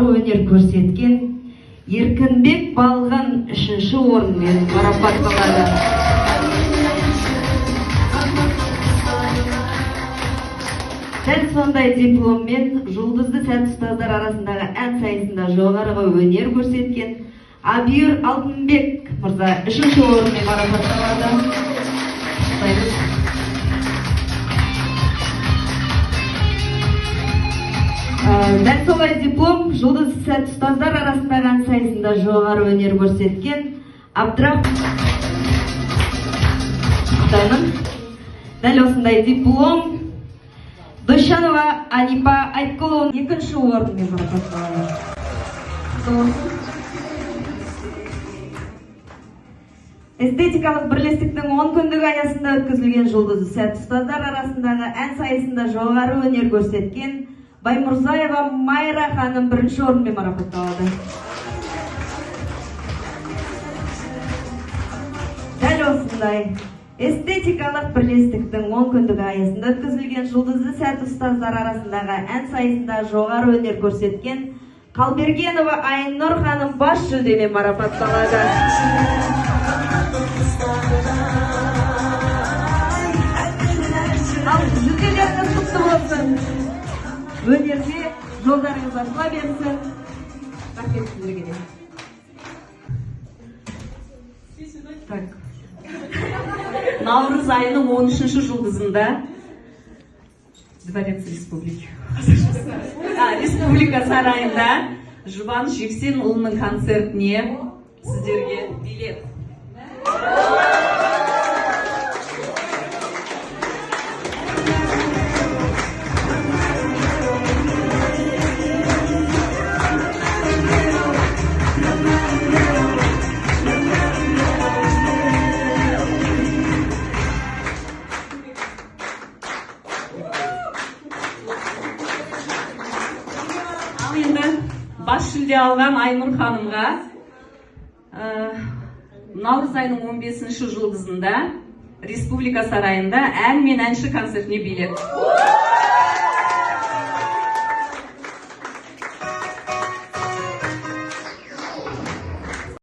жоғары өнер көрсеткен Еркінбек Балғын үшінші орынмен марапатталады. Дәл сондай дипломмен жұлдызды сәт ұстаздар арасындағы ән сайысында жоғарғы өнер көрсеткен Абиюр Алтынбек мырза үшінші орынмен марапатталады. Құттықтаймыз. Дәл солай диплом жұлдыз сәт ұстаздар арасындағы ән сайысында жоғары өнер көрсеткен Абдырақ. Құттықтаймын. Дәл осындай диплом Досжанова Анипа Айткулова екінші орынмен марапатталады. Құтты болсын. Эстетикалық бірлестіктің 10 күндігі аясында өткізілген жұлдызды сәт ұстаздар арасындағы ән сайысында жоғары өнер көрсеткен Баймұрзаева Майра ханым бірінші орынмен марапатталады. Дәл осындай эстетикалық бірлестіктің 10 күндігі аясында өткізілген жұлдызды сәт ұстаздар арасындағы ән сайысында жоғары өнер көрсеткен Қалбергенова Айнұр ханым бас жүлдемен марапатталады. Ал жүлделеріңіз құтты болсын. Өнерде жолдарыңыз ашыла берсін. Рахмет сіздерге де. Так. Наурыз айының 13-ші жұлдызында Дворец Республики. Республика сарайында Жұбаныш Жексенұлының концертіне сіздерге билет. Ал енді бас жүлде алған Айнұр ханымға наурыз айының 15-ші жұлдызында Республика сарайында ән мен әнші концертіне билет.